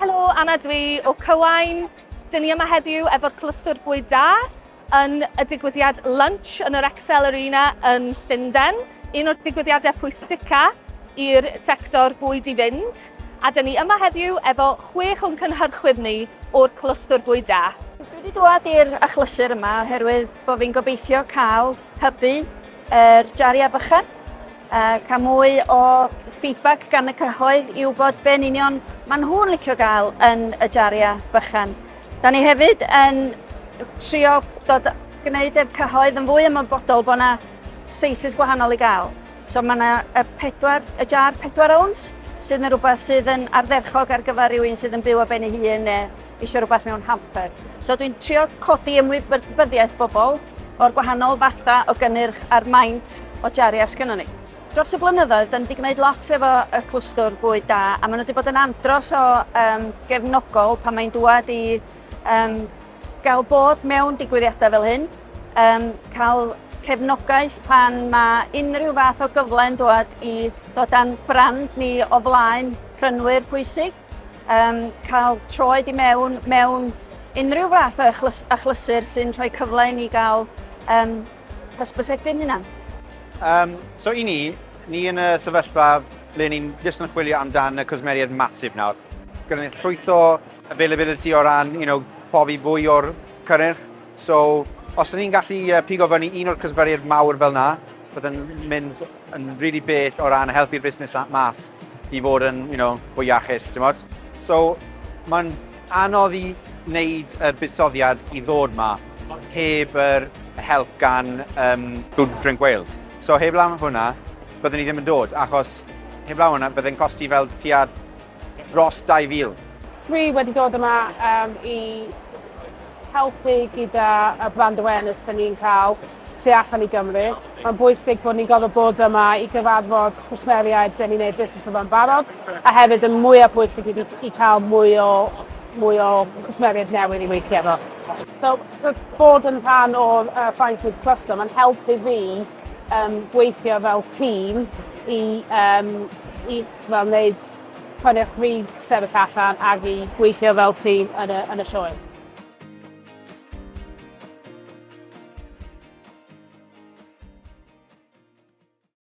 Helo, Anna dwi o Cywain. Dyn ni yma heddiw efo'r clwstwr bwyd da yn y digwyddiad Lunch yn yr Excel Arena yn Llundain. Un o'r digwyddiadau pwysica i'r sector bwyd i fynd. A dyn ni yma heddiw efo chwech o'n cynhyrchwyr ni o'r clwstwr bwyd da. Dwi wedi dwad i'r achlysur yma oherwydd bod fi'n gobeithio cael hybu yr jariau bychan, a cael mwy o feedback gan y cyhoedd i wybod be'n union maen nhw'n licio gael yn y jariau bychan. Da ni hefyd yn trio dod, gwneud y cyhoedd yn fwy ymwybodol bod yna sizes gwahanol i gael. So mae yna y, pedwar, y jar 4 owns sydd yn rhywbeth sydd yn ardderchog ar gyfer rhywun sydd yn byw ar ben ei hun neu eisiau rhywbeth mewn hamper. So dwi'n trio codi ymwybyddiaeth bobl o'r gwahanol fathau o gynnyrch a'r maint o jariau sgynnon ni. Dros y blynyddoedd, da ni wedi gwneud lot efo y clwstwr bwyd da, a maen nhw wedi bod yn andros o um, gefnogol pan mae'n dŵad i um, gael bod mewn digwyddiadau fel hyn, um, cael cefnogaeth pan mae unrhyw fath o gyfle yn dod i ddod â'n brand ni o flaen prynwyr pwysig. Um, cael troed i mewn mewn unrhyw fath o achlysur sy'n rhoi cyfle i ni gael um, hysbysebu'n hunan. So i ni, ni yn y sefyllfa ble ni'n jyst yn chwilio amdan y cwsmeriaid masif nawr. Gyda ni llwyth o availability o ran, you know, pobi fwy o'r cynnyrch. So, os ydyn ni'n gallu pigo fyny un o'r cwsmeriaid mawr fel na, bydd yn mynd yn really bell o ran helpu'r busnes mas i fod yn, you know, fwy iachus, ti'n modd? So, mae'n anodd i wneud yr buddsoddiad i ddod ma heb yr help gan um, Food Drink Wales. So, heb law hwnna, byddwn ni ddim yn dod, achos heb law hwnna, byddai'n costi fel tua dros 2,000. Dwi wedi dod yma um, i helpu gyda y brand awareness da ni'n cael tu allan i Gymru. Mae'n bwysig bod ni'n gorfod bod yma i gyfarfod cwsmeriaid da ni'n neud busnes efo'n barod, a hefyd yn mwyaf pwysig i, i cael mwy o, mwy o cwsmeriaid newydd i weithio efo. So, bod yn rhan o'r Fine Food Cluster, mae'n helpu fi um, gweithio fel tîm i, um, i fel wneud cynnyrch fi sefyll allan ac i gweithio fel tîm yn y, yn y sioe.